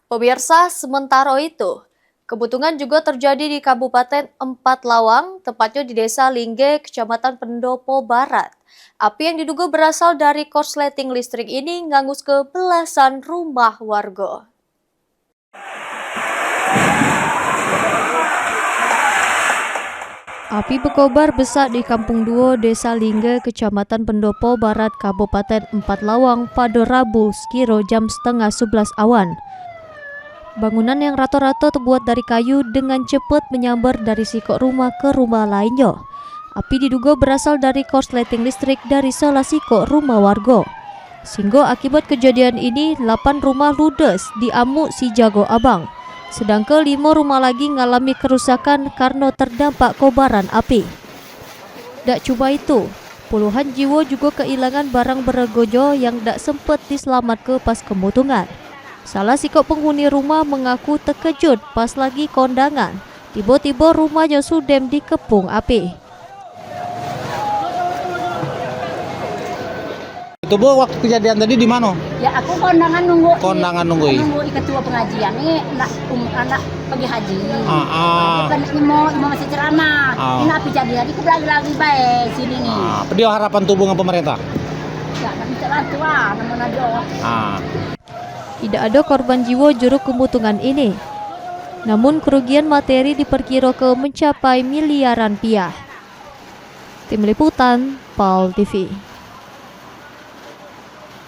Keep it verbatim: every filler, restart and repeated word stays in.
Pemirsa, sementara itu, kebutungan juga terjadi di Kabupaten Empat Lawang, tepatnya di Desa Lingge, Kecamatan Pendopo Barat. Api yang diduga berasal dari korsleting listrik ini ngangus ke belasan rumah warga. Api bekobar besak di Kampung Duo, Desa Lingge, Kecamatan Pendopo Barat, Kabupaten Empat Lawang, pada Rabu sekira jam setengah sebelas awan. Bangunan yang rata-rata terbuat dari kayu dengan cepat menyambar dari sikok rumah ke rumah lainnya. Api diduga berasal dari korsleting listrik dari salah sikok rumah warga. Sehingga akibat kejadian ini, lapan rumah ludes diamuk si jago abang. Sedangkan lima rumah lagi ngalami kerusakan karena terdampak kobaran api. Dak cuma itu, puluhan jiwa juga kehilangan barang berharga yang dak sempat diselamatke pas kemutungan. Salah sikok penghuni rumah mengaku terkejut pas lagi kondangan, tiba-tiba rumahnya sudem dikepung api. Itu, Bu, waktu kejadian tadi di mana? Ya, aku kondangan nunggu. Kondangan nunggu, iya. Nunggu ketua pengajian ni nak um, anak pergi haji. Ah, ah. Dia kan imam, imam masih ceramah. Ah. Ini nak pergi haji, aku berlari-lari bae sini ni. Ah, apa dia harapan tubuh dengan pemerintah? Ya, nak minta bantuan, nama nado. Ah. Tidak ada korban jiwa juruk kemutungan ini. Namun kerugian materi diperkirakan mencapai miliaran piah. Tim Liputan, Pal T V.